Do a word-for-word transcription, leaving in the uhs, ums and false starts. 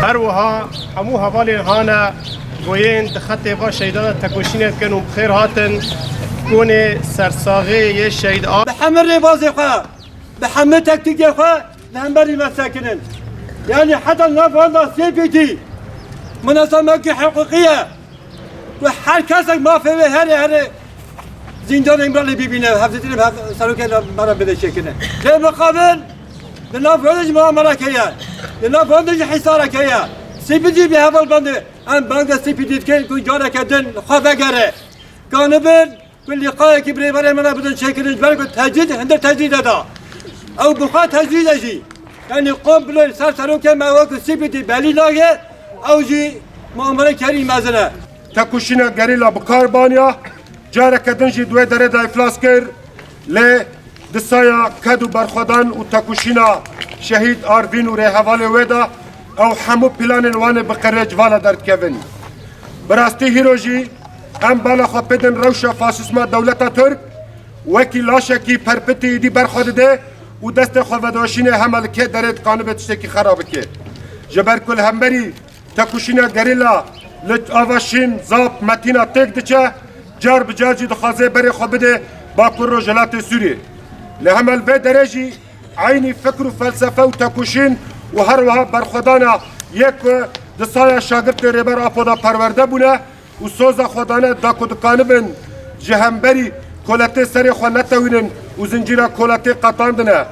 Her wiha hemû hevalên hane goyên di xetê va şehîdan de tekoşînê dikin û bi xêr hatin konê sersaxê yê şehîd a. Bi hemî rêbazê xwe, bi hemî tektîkê xwe li hemberî me sekinin. Yanî heta nav handa C P T, minasebekî hiqûqî ye. Ku her kesek mafê wê herê herê zîndanê me lê bibîne, hevdîtinê hev serokê me re bide çêkirine. Lê miqabil di nav rojê jî muamerek heye, di nav rojê jî hîsarek heye. C P T bi heval bende, em banga C P T dikin ku careke din li xwe vegere. Kanibin ku lîqayekî bi rêberê me re bidin çêkirin, ji ber ku tecrîd hindir tecrîde da. Ew bi xwe tecrîd e jî. Yanî komple ser serokê me wekî C P T belî nake, ew jî muamere kerî mezin e. Tekoşîna gerîla bi kar baniya, careke din jî di wê derê de îflas kir. Lê di saya ked û berxwedan û tekoşîna şehîd Arvîn û rêhevalê wê de ew hemû planên wan ê bi qirêj vala derdikevin. Bi rastî hîro jî em bala xwe pêdin rewşa faşîzma dewleta Tirk wekî laşekî perpitî êdî berxwe dide û destê xwe vedoşînê hema li kê derê dikanibe tiştekî xera bike. Ji ber ku li hemberî tekoşîna gerîla li ava Şîn, Zap, Metîna têk diçe, car bi car jî dixwaze berê xwe bide Bakur Rojhilatê Sûriyê. Li hemel vê derê jî eynî fikr û felsefe û tekoşîn û her wiha berxwedana yek ku di saya şagirtê Rêber Apo de perwerde bûne û soza xwe dane da ku dikanibin ji hemberî koletê serê xwe netewînin û zincîra koletê qetandine.